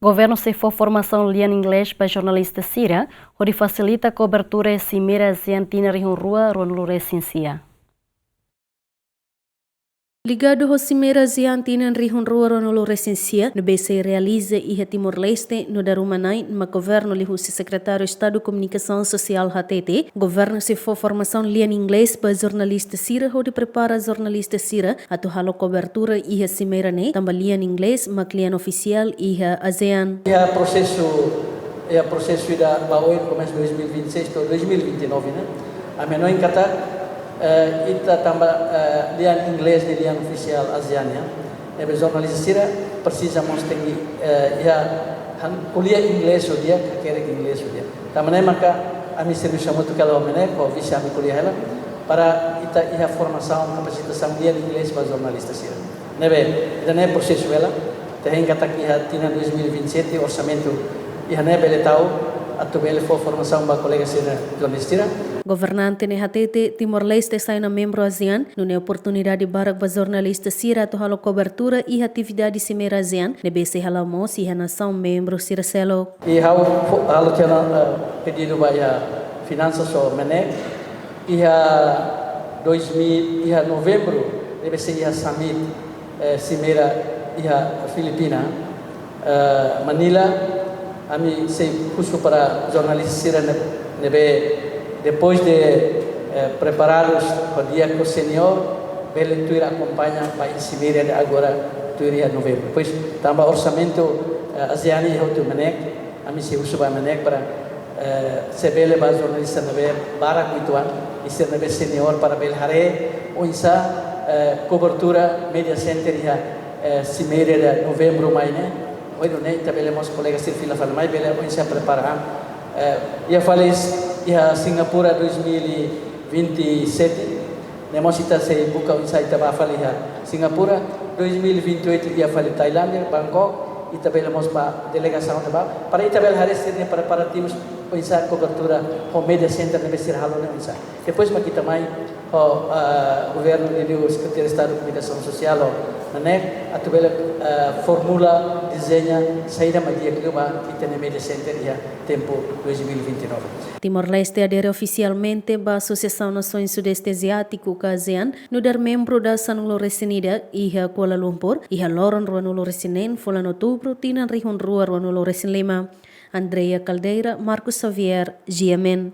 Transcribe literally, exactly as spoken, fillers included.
Governu sei fó formasaun lian inglés ba jornalista sira, hodi fasilita kobertura Simeira ASEAN tinan rihun rua ruanulu resin sia. Ligadu ho Simeira ASEAN tinan rihun rua ruanulu resin sia, ne'ebé sei realiza iha Timor-Leste, nu'udar uma-na'in mak governu liuhusi Sekretáriu Estadu Komunikasaun Sosiál hatete, governu sei fó formasaun lian inglés ba jornalista sira hodi prepara jornalista sira atu halo kobertura iha simeira ne'e, tanba lian inglés mak lian ofisiál iha ASEAN. Iha prosesu, iha prosesu ida ba oin komesa dois mil e vinte e seis to'o dois mil e vinte e nove ne'e, ami hanoin katak, eh, ita tanba, eh, lian inglés ne'e lian ofisiál ASEAN nian. Ne'ebé jornalista sira presiza mós tenke, eh, iha han-, ko'alia inglés ho di'ak, hakerek inglés ho di'ak. Tanba ne'e maka ami servisu hamutuk hela ho MNEK, ho vise ami ko'alia hela, para ita iha formasaun, kapasitasaun lian inglés ba jornalista sira. Ne'ebé, ida-ne'e prosesu hela, ita hein katak iha tinan dois mil e vinte e sete orsamentu iha ne'e bele tau, atu bele fó formasaun ba kolega sira jornalista sira. Governante ne'e hatete, Timor-Leste sai ona membru ASEAN, nune'e oportunidade barak ba jornalista sira atu halo kobertura iha atividade simeira ASEAN, ne'ebé sei hala'o mós iha nasaun membru sira seluk. I ha'u fó, halo tiha ona, eh, pedidu ba iha Finansas ho MNEK, iha dois mil, iha Novembru, ne'ebé sei iha summit, eh, simeira iha Filipina, eh, Manila, ami sei husu para jornalista sira ne-, ne'ebé depois de, eh, preparadus ho di'ak ho senior, bele tuir akompaña ba simeira ida agora tuir iha Novembru. Depois, tanba orsamentu, eh, ASEAN iha hotu MNEK, ami sei husu ba MNEK para, eh, se bele ba jornalista ne'ebé barak uitoan, i sira ne'ebé senior para bele haree oinsá, eh, kobertura media center iha, eh, simeira ida Novembru mai ne'e. Ohin ne'e ita bele mós kolega sira fila fali mai bele oinsá prepara an. Eh, iha fali s-, iha Singapura dois mil e vinte e sete, ne'e mós ita sei buka oinsá ita bá fali iha Singapura, dois mil e vinte e oito iha fali Tailándia, Bangkok, ita bele mós ba delegasaun ne'ebá, para ita bele haree sira-nia preparativus oinsá kobertura ho media center ne'ebé sira halo ne'e oinsá. Depois mak ita mai ho, ah, governu liuliu Sekretáriu Estadu Komunikasaun Sosiál ho MNEK, atu bele, ah, formula, dezeña saida mak di'ak liu ba ita-nia media center iha tempu dois mil e vinte e nove. Timor-Leste adere ofisialmente ba Asosiasaun Nasoins Sudeste Aziátiku ka ASEAN, nu'udar membru dasanulu resin ida iha Kuala Lumpur, iha loron ruanulu resin neen fulan Outubru tinan rihun rua ruanulu resin lima. Andrea Caldeira, Marcos Xavier, GMN.